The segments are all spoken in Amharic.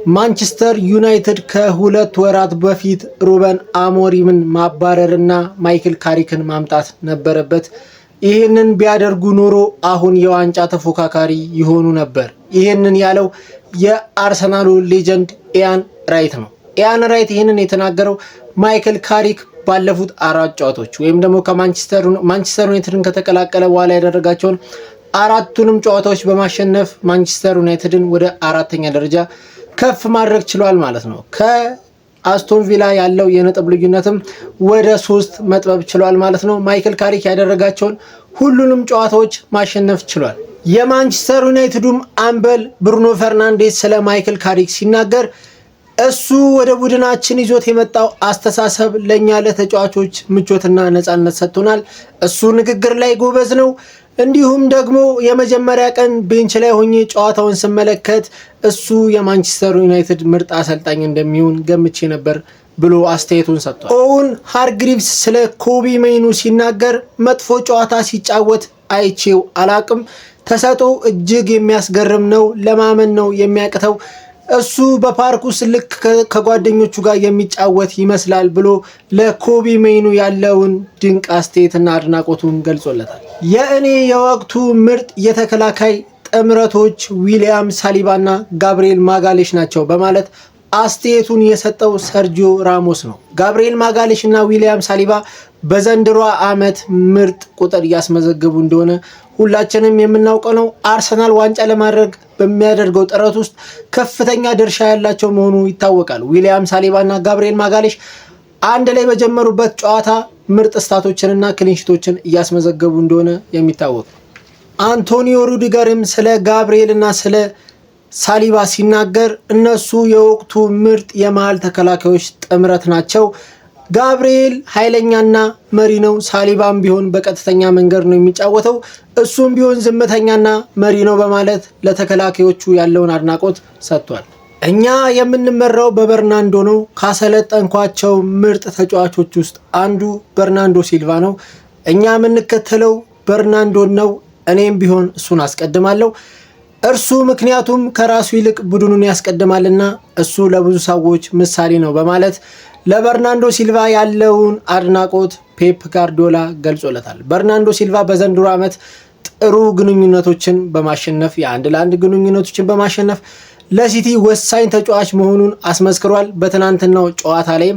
ማንቸስተር ዩናይትድ ከ2 ወራት በፊት ሩበን አሞሪምን ማባረርና ማይክል ካሪክን ማምጣት ነበረበት። ይህንን ቢያደርጉ ኖሮ አሁን የዋንጫ ተፎካካሪ ይሆኑ ነበር። ይህንን ያለው የአርሰናሉ legend ኢያን ራይት ነው። ኢያን ራይት ይህንን የተናገረው ማይክል ካሪክ ባለፉት አራት ጨዋታዎች ወይም ደግሞ ከማንቸስተር ዩናይትድን ከተቀላቀለ በኋላ ያደረጋቸውን አራቱንም ጨዋታዎች በማሸነፍ ማንቸስተር ዩናይትድን ወደ አራተኛ ደረጃ ከፍ ማድረግ ችሏል ማለት ነው። ከአስቶን ቪላ ያለው የነጥብ ልዩነትም ወደ 3 መጥበብ ችሏል ማለት ነው። ማይክል ካሪክ ያደረጋቸውን ሁሉንም ጨዋታዎች ማሸነፍ ችሏል። የማንቸስተር ዩናይትዱም አምበል ብሩኖ ፈርናንዴስ ስለ ማይክል ካሪክ ሲናገር፣ እሱ ወደ ቡድናችን ይዞት የመጣው አስተሳሰብ ለእኛ ለተጫዋቾች ምቾትና ነፃነት ሰጥቶናል። እሱ ንግግር ላይ ጎበዝ ነው። እንዲሁም ደግሞ የመጀመሪያ ቀን bench ላይ ሆኜ ጨዋታውን ስመለከት እሱ የማንቸስተር ዩናይትድ ምርጥ አሰልጣኝ እንደሚሆን ገምቼ ነበር ብሎ አስተያየቱን ሰጥቷል። ኦውን ሃርግሪቭስ ስለ ኮቢ ሜይኑ ሲናገር፣ መጥፎ ጨዋታ ሲጫወት አይቼው አላቅም። ተሰጥኦ እጅግ የሚያስገርም ነው። ለማመን ነው የሚያቅተው። እሱ በፓርክ ውስጥ ልክ ከጓደኞቹ ጋር የሚጫወት ይመስላል ብሎ ለኮቢ ሜይኑ ያለውን ድንቅ አስተያየትና አድናቆቱን ገልጾለታል። የእኔ የወቅቱ ምርጥ የተከላካይ ጥምረቶች ዊሊያም ሳሊባና ጋብርኤል ማጋሌሽ ናቸው በማለት አስተያየቱን የሰጠው ሰርጂዮ ራሞስ ነው። ጋብርኤል ማጋሌሽ እና ዊሊያም ሳሊባ በዘንድሮ ዓመት ምርጥ ቁጥር እያስመዘገቡ እንደሆነ ሁላችንም የምናውቀው ነው። አርሰናል ዋንጫ ለማድረግ በሚያደርገው ጥረት ውስጥ ከፍተኛ ድርሻ ያላቸው መሆኑ ይታወቃል። ዊሊያም ሳሊባ እና ጋብርኤል ማጋሌሽ አንድ ላይ በጀመሩበት ጨዋታ ምርጥ stat ኦችንና clean sheet ኦችን እያስመዘገቡ እንደሆነ የሚታወቅ ነው። አንቶኒዮ ሩዲገርም ስለ ጋብርኤል እና ስለ ሳሊባ ሲናገር፣ እነሱ የወቅቱ ምርጥ የመሃል ተከላካዮች ጥምረት ናቸው። ጋብርኤል ኃይለኛና መሪ ነው። ሳሊባም ቢሆን በቀጥተኛ መንገድ ነው የሚጫወተው። እሱም ቢሆን ዝምተኛና መሪ ነው በማለት ለተከላካዮቹ ያለውን አድናቆት ሰጥቷል። እኛ የምንመራው በበርናንዶ ነው። ካሰለጠንኳቸው ምርጥ ተጫዋቾች ውስጥ አንዱ በርናንዶ ሲልቫ ነው። እኛ የምንከተለው በርናንዶን ነው። እኔም ቢሆን እሱን አስቀድማለሁ። እርሱ ምክንያቱም ከራሱ ይልቅ ቡድኑን ያስቀድማልና እሱ ለብዙ ሰዎች ምሳሌ ነው በማለት ለበርናንዶ ሲልቫ ያለውን አድናቆት ፔፕ ጋርዲዮላ ገልጾለታል። በርናንዶ ሲልቫ በዘንድሮ ዓመት ጥሩ ግንኙነቶችን በማሸነፍ፣ የአንድ ለአንድ ግንኙነቶችን በማሸነፍ ለሲቲ ወሳኝ ተጫዋች መሆኑን አስመስክሯል። በትናንትናው ጨዋታ ላይም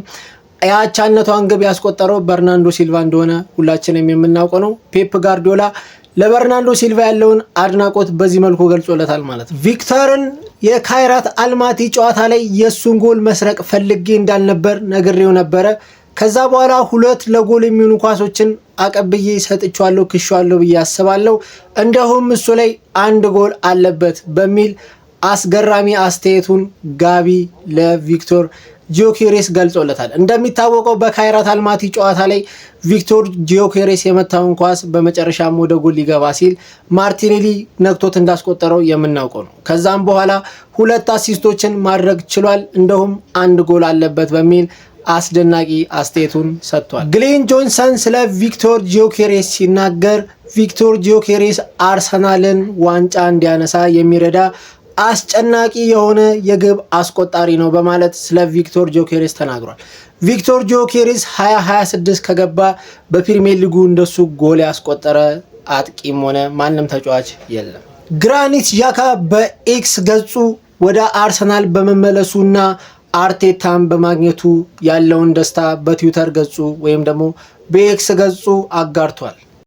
የአቻነቷን ግብ ያስቆጠረው በርናንዶ ሲልቫ እንደሆነ ሁላችንም የምናውቀው ነው። ፔፕ ጋርዲዮላ ለበርናንዶ ሲልቫ ያለውን አድናቆት በዚህ መልኩ ገልጾለታል ማለት ነው። ቪክተርን የካይራት አልማቲ ጨዋታ ላይ የእሱን ጎል መስረቅ ፈልጌ እንዳልነበር ነግሬው ነበረ። ከዛ በኋላ ሁለት ለጎል የሚሆኑ ኳሶችን አቀብዬ ሰጥቼዋለሁ፣ ክሼዋለሁ ብዬ አስባለሁ። እንደውም እሱ ላይ አንድ ጎል አለበት በሚል አስገራሚ አስተያየቱን ጋቢ ለቪክቶር ጂዮኬሬስ ገልጾለታል። እንደሚታወቀው በካይራት አልማቲ ጨዋታ ላይ ቪክቶር ጂዮኬሬስ የመታውን ኳስ በመጨረሻም ወደ ጎል ሊገባ ሲል ማርቲኔሊ ነክቶት እንዳስቆጠረው የምናውቀው ነው። ከዛም በኋላ ሁለት assist ኦችን ማድረግ ችሏል። እንደውም አንድ ጎል አለበት በሚል አስደናቂ አስተያየቱን ሰጥቷል። ግሌን ጆንሰን ስለ ቪክቶር ጂዮኬሬስ ሲናገር፣ ቪክቶር ጂዮኬሬስ አርሰናልን ዋንጫ እንዲያነሳ የሚረዳ አስጨናቂ የሆነ የግብ አስቆጣሪ ነው በማለት ስለ ቪክቶር ጆኬሬስ ተናግሯል። ቪክቶር ጆኬሬስ 2026 ከገባ በፕሪሚየር ሊጉ እንደሱ ጎል ያስቆጠረ አጥቂም ሆነ ማንም ተጫዋች የለም። ግራኒት ዣካ በኤክስ ገጹ ወደ አርሰናል በመመለሱና አርቴታን በማግኘቱ ያለውን ደስታ በትዊተር ገጹ ወይም ደግሞ በኤክስ ገጹ አጋርቷል።